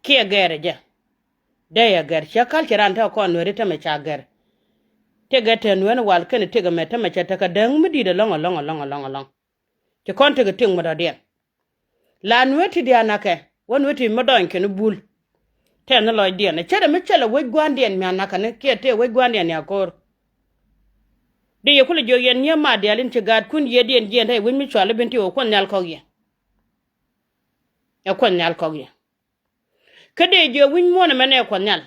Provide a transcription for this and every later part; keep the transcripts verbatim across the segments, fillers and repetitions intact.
Kiɛ gɛr ɛ jɛ. Dee yɛ gɛr, ciɛ kal ci ran te kɔn nueeri tämɛ ca gɛr. Tëkɛ te nueeni wal kɛn tëkɛ mɛ tämɛ cɛ tekɛ däŋ mi di̱i̱t ɛlɔ̱ŋ ɛlɔ̱ŋ ɛlɔ̱ŋ ɛlɔ̱ŋ ɛlɔ̱ŋ. Ci kɔn tëkɛ tiŋ mi dɔ̱diɛn. La nueet ti diaal nakɛ wä nueet ti mi dɔny kɛn bul. Tɛn ni lɔcdiɛn ɛ cärɛ mi cɛ lɛ wec gua̱ndiɛn mi anakä ni kiɛ tëë wec gua̱ndiɛn ni ako̱o̱r. Di yɛ kulɛ jiök yɛn nyiee ma diaal in ci gaatkun yiëëdiɛn jiɛn te wec mi cual i̱ Bentiu ɛ Kuɔth Nhial kɔk yɛ. Ɛ Kuɔth Nhial kɔk yɛ. Kä dee jiök wi̱c muɔ̱ɔ̱n ɛmɛ nɛ Kuɔth Nhial.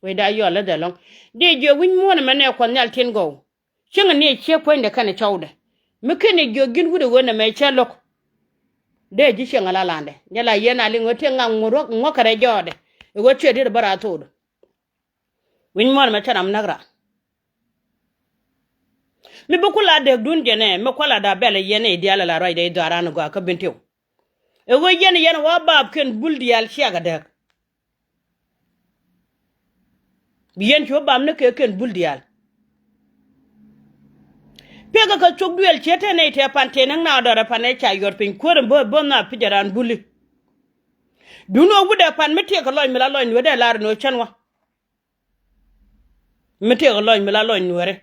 Wecda yɔl läth ɛlɔ̱ŋ. Dee jiök wi̱c muɔ̱ɔ̱n ɛmɛ nɛ Kuɔth Nhial tin gɔw. Cieŋɛ ni ɛ ciek puɔ̱nydɛ kɛnɛ cɔwdɛ. Mi ken ɛ jiök ji̱n wut ɛ ɣöö nɛmɛ cä lo̱k. Dee ji̱ cieŋ ala landɛ nyɛ la yɛn a liŋ ɣöö tiɛ ŋaŋ ŋuɔ̱k kɛ rɛc jɔɔdɛ. Ɛ ɣöö ciɛ diet bä raar thokdɛ. Wi̱c muɔ̱ɔ̱n ɛmɛ cä ram näk raar. Mi bi kula dääkdun jɛnɛ mi kuala da bɛl ɛ yɛn ɛ i̱ diaal ala ruacdɛ i̱ dhɔaaran ɛ gɔaa kä Bentiu. Ɛ ɣöö yɛn yɛn wä baapkiɛn bul diaal ciakɛ dääk. Bi yɛn ci wä bam ni kɛ kɛn bul diaal. Pekɛ kɛ cuk duëël ciet te nɛy tɛ pan tëë näk na dɔrɛ pan ɛ ca yuɔr piny kuäär in bo̱o̱th bo̱o̱th na pi̱c ɛ raan buli. Duundɛ wä wutdɛ pan mi tiɛɛk kɛ lɔc mi la lɔc nueerdɛ lar in ɣöö cän wä. Mi tëëk lɔc mi la lɔc nueeri.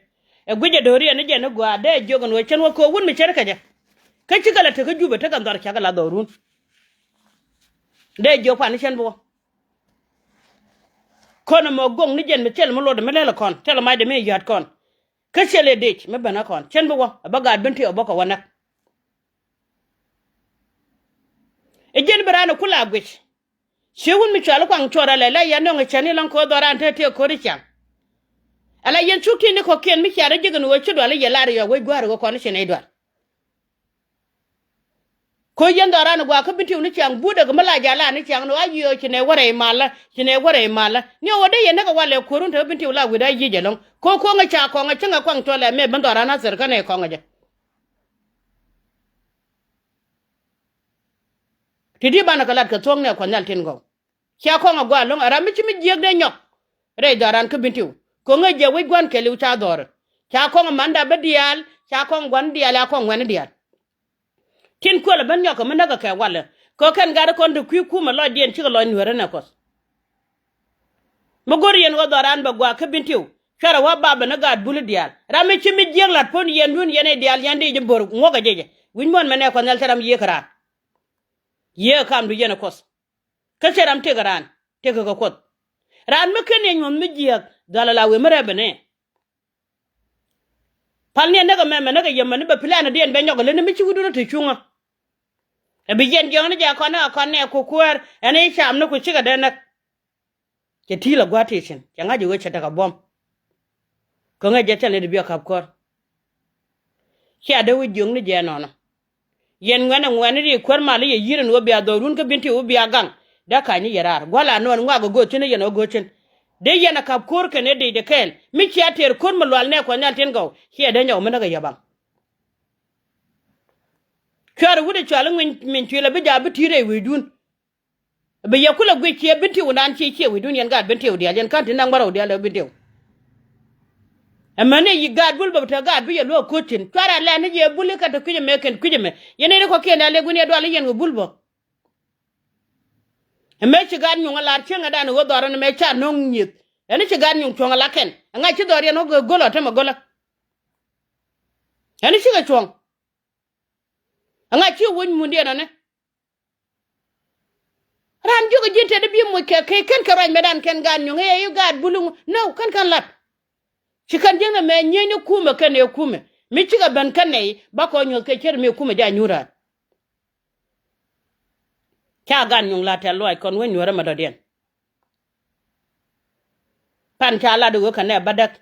Ɛ guic ɛ do̱riɛn ni jɛn ni gɔaa dee jiök ɛn ɣöö cän wä köök wut mi cär kä jɛ. Kä cikɛ la tekä Jubɛ tekɛ dhɔr cakɛ la dhɔrun. Dee jiök pan ni cän bi wä. Kɔn ɛmɔ goŋ ni jɛn mi thil mi luɔtdɛ mi lɛl kɔn thil macdɛ mi yäät kɔn. Kä thil ɛ dec mi ben ɛ kɔn cän bi wä ɛ bä gaat Bentiu ɛ bä kɛ wä näk. Ɛ jɛn bi raan ɛ kula guic. Cië wun mi cual kuaŋ cuɔr alɛ la yɛn nöŋ cäni lɔŋ ko̱o̱r dhɔran te tiek ko̱ri ciaŋ. Ala yɛn cuk ti̱n ni kɔ̱kiɛn mi ciaŋ rɔ ji̱k ni ɣöö ci dual i̱ yɛ lar yɔak wec gua̱a̱r ɣöö kɔn ci nɛy dual. Ko̱ yɛn dhɔran gua̱a̱ kä Bentiu ni ciaŋ buudɛ kɛ mi la jalan ni ciaŋ ni ɣöö a yiëë ci nɛy wärɛ i̱ malä ci nɛy wärɛ i̱ malä ni ɣöö dee yɛn näk ɛ walɛ kuäärun te ɣä Bentiu la wi̱cdä yiëë jɛ lɔ̱ŋ. Ko̱ ko̱ŋ ɛ ca kɔŋ ɛ cäŋ ɛ kuaŋ cuɔl ɛ mɛ ben dhɔran a thir kä nɛy kɔŋ ɛ jɛ. Ti di banɛ kɛ lat kɛ thuɔ̱k nɛ kuɔth nhial tin gɔw. Cia kɔŋ a gɔaa lo̱ŋ a ram mi ci mi jiäk dee nyɔk. Rɛy dhɔran kä Bentiu ko̱ŋ ɛ jiɛ wec gua̱n kɛɛliw ca dhɔr. Ca kɔŋ a manda bä diaal ca kɔŋ gua̱n diaal a kɔŋ ŋuɛ̈ni diaal. Tin kuël a ben nyɔk kɛ mi näk kɛ kɛ walɛ kɛ kɛn gat kɔn ti kui̱ kumɛ lɔcdiɛn cikɛ lɔc nueerä nɛ kuɔth. Mi go̱r yɛn ɣöö dhɔran bɛ gua̱a̱k kä Bentiu cuarɛ wä bapɛ ni gaat buli diaal ram mi ci mi jiäk la̱t puɔ̱n yɛn duun yɛn ɛ diaal yɛn di ji̱ bo̱r ŋuɔ̱k ɛ jecɛ wi̱c muɔ̱n mɛ nɛ kuɔth nhial cä ram yiëë kɛ raan. Yiëë kamdu yɛn ɛ kuɔth. Kä cɛ ram tëk raan tëk kɛ kuɔth. Raan mi ken yɛ nyuɔ̱th mi jiääk dhɔal ala wëë mi rɛpɛ nɛ. Pal ni ɛ näk ɛmɛ mɛ näk ɛ yɛmɛ ni bɛ plan diɛn bɛ nyɔk ɛ leni mi ci wi̱dun ɛ te cuŋä. Ɛ bi yɛn jiɔ̱ɔ̱ŋ ni jɛ kɔn ni ɛ kɔn nɛ ku kuäär ɛn i̱ cam ni ku cikɛ dee näk. Cɛ ti̱i̱l ɛ gua̱a̱th ti cin cɛ ŋa̱c ɛ ɣöö cɛ tekɛ buɔ̱m. Kä ŋäc jɛ thil ni ti bi ɛ ka̱p kɔr. Cia dee wi̱c jiökni jɛ ɛnɔnɔ. Yɛn ŋuɛ̈nɛ ŋuɛ̈ni ri kuäär mal i̱ yɛ yi̱r ɛn ɣöö bia dhɔrun kä Bentiu i̱ bia gaŋ. Dee ka̱ny ni yɛ raar gua̱l anɔn ŋuak ɛ gööth thi̱n i̱ yɛn ɣä gööth thi̱n. Dee yɛn ɛ ka̱p ko̱r kɛn ëë dec dee kɛɛl mi cia tëër ko̱r mi lual nɛɛk kuɔth nhial tin gɔw. Ciɛ dee nyɔk mi näk ɛ yɛ baŋ. Cuarɛ wut ɛ cual i̱ ŋuiny min cuil ɛ bi jaak bi ti̱i̱t rɛy wi̱i̱dun. Bi yɛ kulɛ guic ciɛ Bentiu nan ciɛ ciɛ wi̱cdun yɛn gaat Bentiu diaal yɛn ka̱n ti naŋ bärɔw diaal ɛ Bentiu. Ɛmäni yi gaat bul bä bi te gaat bi yɛ luäk ko̱cin cuarɛ lɛn ni yɛ buli kä te kui̱c ɛmɛ kɛn kui̱c ɛmɛ yɛn ni ri kɔ̱kiɛn diaal lek wi̱n yɛ dual i̱ yɛn kɛ bul bä. Ɛmɛ ci gaat nyuŋ ɛ lar cieŋɛ dan ɣöö dhɔr ɛn ɛmɛ ca no̱ŋ nyieth ɛn ci gaat nyuŋ cuɔ̱ŋ ɛ la kɛn ɛŋa ci dhɔr yɛn ɣöö göl ɔ temɛ gölä. Ɛn cikɛ cuɔ̱ŋ. Ɛŋa ci wuny mundiɛn ɔni. Raan jiök ji̱n tëë di bi moc kɛ kɛ kɛn kɛ ruac mɛtdan kɛn gaat nyuŋ i̱ gaat buli ŋu no kɛn kɛn lat. Ci kɛn ji̱n ɛmɛ nyieny ni kumɛ kɛn ëë kumɛ mi cikɛ ben kɛn nɛy ba kɔ nyuɔ̱th kɛ cier mi kumɛ ja nyuur raan. Ca gaat nyuŋ lat tɛ̈th luaac kɔn wec nuäärä mɛ dɔ̱diɛn. Pan ca lat i̱ ɣöö kɛ nɛ bädäk.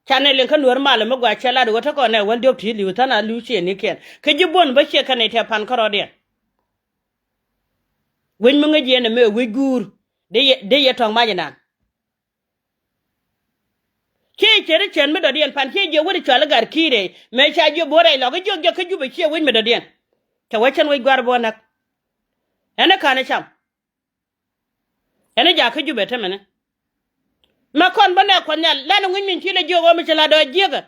Ca nɛ liŋ kä nuäär malɛ mi gɔaa cɛ lat i̱ ɣöö te kɔn nɛ wäl diɔ̱k ti̱i̱ li̱w thän a li̱w ciëënikiɛn kä ji̱ buɔ̱n bä ciɛ kɛn i̱ tɛ̈ pan kärɔɔdiɛn. Wec mi ŋäc yɛn ɛmɛ wec guur. Dee yɛ tɔ̱ŋ mac inan. Ciɛ ceri cän mi dɔ̱diɛn pan ciɛ jiɛ wet i̱ cual i̱ gat ki̱i̱rɛ mëë ca jiɛ bo̱o̱r rɛy lɔk i̱ jiök jiɛ kä Jubɛ ciɛ wec mi dɔ̱diɛn. Cɛ wec cän wec gua̱r bo̱o̱r näk. Ɛn i̱ ka̱n i̱ cam. Ɛn i̱ jakä Jubɛ temɛni. Mɛ kɔn bä nɛ kuɔth nhial lɛn i̱ ŋui̱c min ci lɛ jiök ɣöö mi ci la dɔɔc jiäkä.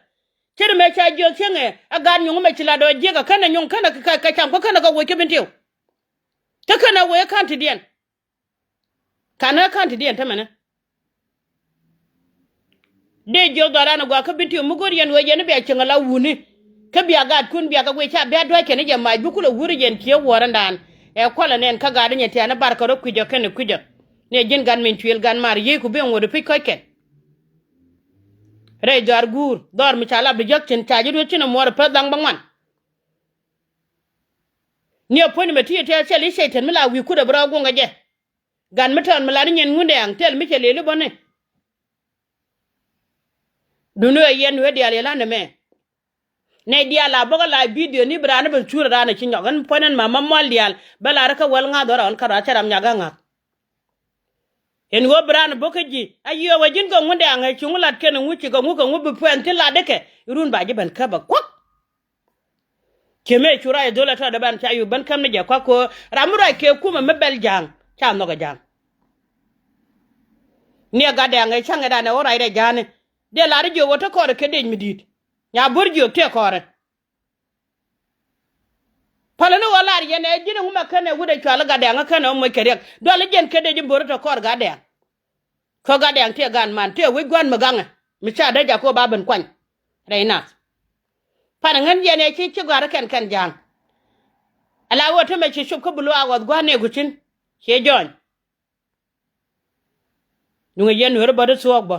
Ce̱t mëë ca jiök cieŋɛ ɛ gaat nyuŋ mɛ ci la dɔɔc jiäkä känɛ nyuŋ känɛ kɛ cam kä känɛ kɛ woc kä Bentiu. Kä känɛ woc ɛ ka̱n ti̱diɛn. Kanɛ ka̱n ti diɛn tämɛnɛ. Dee jiök dhɔran ɛ gɔaa kä bi tiöm mi go̱o̱r yɛn ɣöö yɛn i̱ bia cieŋ ala wuni. Kä bia gaatkun bia kɛ guic ca bia dua̱c kɛn i̱ jɛ mac bi kulɛ wur i̱ yɛn cie wuɔ̱ɔ̱rändan. Ɛ kualɛ nɛn kä gaat i̱ nyɛ tiaani bar kɛ rɔ kui̱cä kɛn i̱ kui̱cä. Ni ɛ ji̱n gat min cuëël gat maar yiëëku bi ŋot i̱ pi̱c kɔc kɛn. Rɛy dhɔaar guur dhɔr mi ca lap di jäk cin ca ji̱ duec cin i̱ muɔɔr i̱ peth dhaŋ bä ŋuan. Ni ɛ puɔ̱ny mɛ ti tɛɛl cɛl i̱ cɛy-tan mi la wi̱i̱ kut ɛ bi rɔ guŋ kɛ jɛ. Gan mi tɔɔn mi lat ni nyɛn Ŋundɛɛŋ tɛl mi cɛ lëël i̱ bäni. Duundɛ ɣöö yɛn wee diaal yɛ la̱t nɛmɛ. Nɛy diaal a bäkɛ la bidio ni bi raan ni ben cuur raan a ci nyɔk ɛn puɔ̱n ɛn ma ma mual diaal bä lar kä wäl ŋa̱th ɣän kä rɔ a cɛ ram nyak ɣä ŋa̱th. Ɛn ɣöö bi raan bäkä ji̱ a yiëë wee ji̱n kɛ Ŋundɛɛŋ ɛ cuŋ lat kɛn ŋu ci kɛ ŋu kɛ ŋu bi puɛn ti latdikɛ run ba ji̱ ben käp ɛ kuäk. Ci mëë cu ruac ɛ dhol ɛ tɔt ɛ ban ca yuk ben käm ni jɛ kuak ko̱o̱r ram mi ruac kɛ kumɛ mi bɛl ja̱a̱ŋ ca nhɔk ɛ ja̱a̱ŋ. Ni ɛ gatdɛɛŋ ɛ ca̱ŋ ɛ dan ɛ ɣöö ruacdɛ ja̱a̱ni. Dee lar i̱ jiök ɣöö te kɔɔrɛ kɛ dec mi di̱i̱t. Nya bo̱r jiök tëë kɔɔrɛ. Päl ni ɣöö lar yɛn ɛ ji̱n ɛ ŋumɛ kɛn ɛ wut ɛ cual i̱ gatdɛɛŋ ɛ kɛn ɛ ɣöö moc kɛ riɛk dual i̱ jɛn kɛ dec i̱ bo̱r i̱ te kɔɔr gatdɛɛŋ. Kä gatdɛɛŋ tiɛ gan man tiɛ wec gua̱n mi gaŋɛ mi ca dee jak kɛ ɣöö ba ben kuany. Rɛy nath. Pan ŋän yɛn ɛ ci ci gɔ̱a̱r kɛn kɛn ja̱a̱ŋ. Ala ɣöö tämɛ ci cop kä bi luaak ɣɔth gua̱n nɛɛku cin. Ciɛ jɔny. Duŋ ɛ yɛn nueeri bä ti thuɔɔk bä.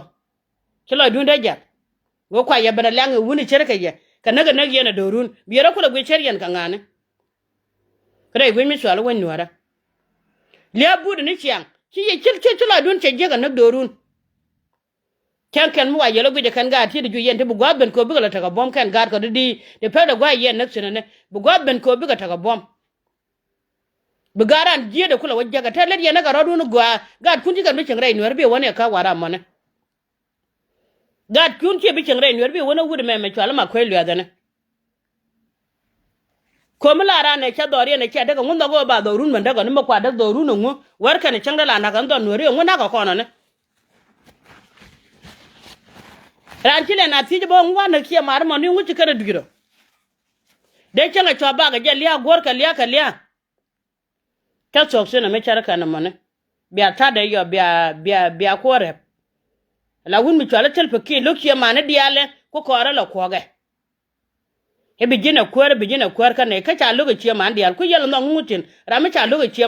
Ci lɔcdun dee ja̱k. Ɣöö kua yɛ ben a lɛŋ ɛ wuni cär kɛ yɛ kɛ näk ɛ näk yɛn ɛ do̱run bi yɛ rɔ kulɛ guic cär yɛn kɛ ŋa̱a̱ni. Kä rɛy guic mi cual i̱ wec nuäärä. Lia̱a̱ but ni ciaŋ ci yɛ cil cil ci lɔcdun cɛ jiäk ɛ näk do̱run. Cäŋ kɛn mi wa yɛl i̱ guic ɛ kɛn gaat ti̱t i̱ juc yɛn ti bi gua̱a̱th ben kööp bikɛ lɔ tekɛ buɔ̱m kɛn gaat kɔ ti di̱i̱t ti pek dɛ gua̱a̱c yɛn näk thi̱n ɛnɛ bi gua̱a̱th ben kööp bikɛ tekɛ buɔ̱m. Bi gaat ran ji̱eet ɛ kulɛ wä jiäk ɛ tɛl lät yɛn ɛ kɛ rɔ̱dun i̱ gua̱a̱ gaatkun ci kɛn bi cieŋ rɛy nueer bi ɛ wä ni ɛ kä wa̱r amɔ̱ni. Gaatkun ci bi cieŋ rɛy nueer bi ɛ wä ni wut ɛmɛ mɛ cual i̱ ma kuec luɛth ɛnɛ. Ko̱mi la ran ɛ cɛ dhɔr yɛn ɛ cɛ däk ɛŋu nhɔk ɣöö ba dhɔrun mɛn däk ɔni mɛ kua däk dhɔrun ɛŋu wär kɛn cäŋ dee la na̱k ɛn dhɔr nueeri ɛŋu na̱k ɛ kɔn ɔni. Raan ci lɛn a thiec bä ɛŋu wanɛ kiɛ mar mɔni ɛŋu ci kɛn ɛ dui̱r ɔ. Dee cäŋ ɛ cua bakɛ jɛ lia̱a̱ guɔ̱rkɛ lia̱a̱ kɛ lia̱a̱. Kä thuɔ̱k thi̱n ɛmɛ cärä kɛn ɛmɔni bia ta̱t ɛ yɔ bia bia bia kuɔɔr rɛp. La wun mi cual i̱ thil pɛ kiɛ lo̱k ciɛ mani diaalɛ ku kɔɔrä la kuɔ̱kɛ. I̱ bi ji̱n ɛ kuäär i̱ bi ji̱n ɛ kuäär kä nɛy kä ca lo̱k ɛ cië man diaal ku yɛl ɛ nhɔk ŋuŋ thi̱n ram mi ca lo̱k ɛ cië